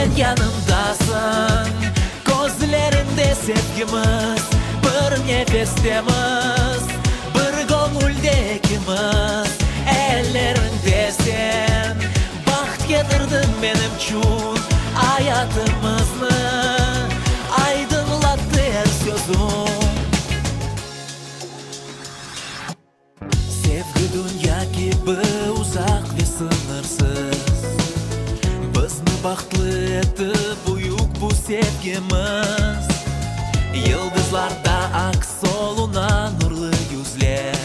Sen yanımdasıñ, közleriñde sevgimiz, Bir nefestemiz, bir göñülde ekimiz. Elleriñde sen baht ketirdiñ menimçün, Ayatımıznı aydınlattı er sözüñ. Sevgi dünya kibi uzaq ve sıñırsız, Bizni bahtlı etti büyük bu sevgimiz. Yıldızlarda aks oluna nurlı yüzler,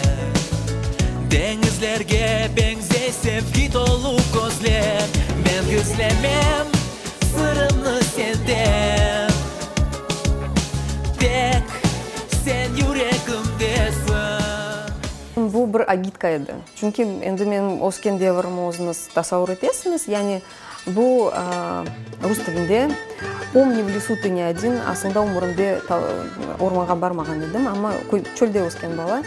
Deñizlerge beñzey sevgi tolu közler. Men gizlemem sırımnı senden, Tek sen yüregimdesiñ. Bu bir agitka edi. Çünki endi menim ösken devirimi özüñiz tasavur etesiñiz. Yani bu rus tilinde Pomni, v lesu tı ne odin, aslında ömürimde ormanğa barmağan edim, amma çölde ösken bala.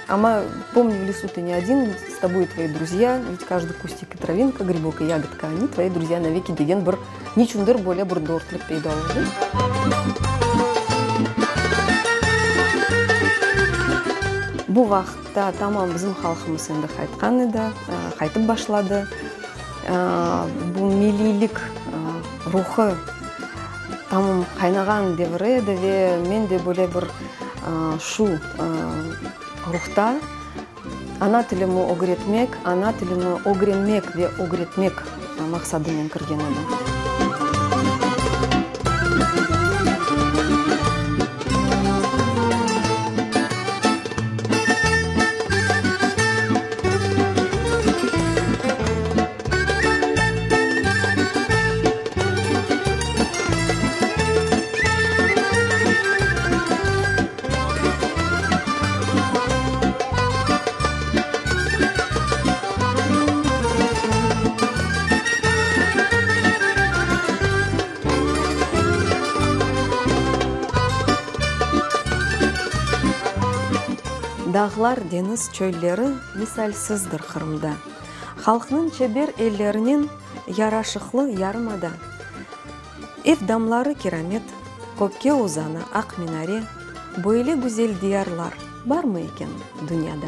Amma Pomni, v lesu tı ne odin, s toboyu tvoi druzya, ved každıy kustik i travinka, gribok i yagodka, oni tvoi druzya naveki degen bir Niçündir böyle bir dörtlük peyda oldı. Bu vaqıtta tamam bizim halqımız endi qaytqan edi, qaytıp başladı. Bu milliylik ruhı tamam qaynağan devri edi ve men de böyle bir şu ruhta ana tilimi ögretmek, ana tilimi ögrenmek ve ögretmek maqsadınen kirgen edim. Dağlar, deñiz, çölleri misalsizdir Qırımda. Halqnıñ çeber ellerinen yaraşıqlı yarımada. Ev damları kiramet, kökke uzana aq minare, böyle güzel diyarlar barmı eken dünyada?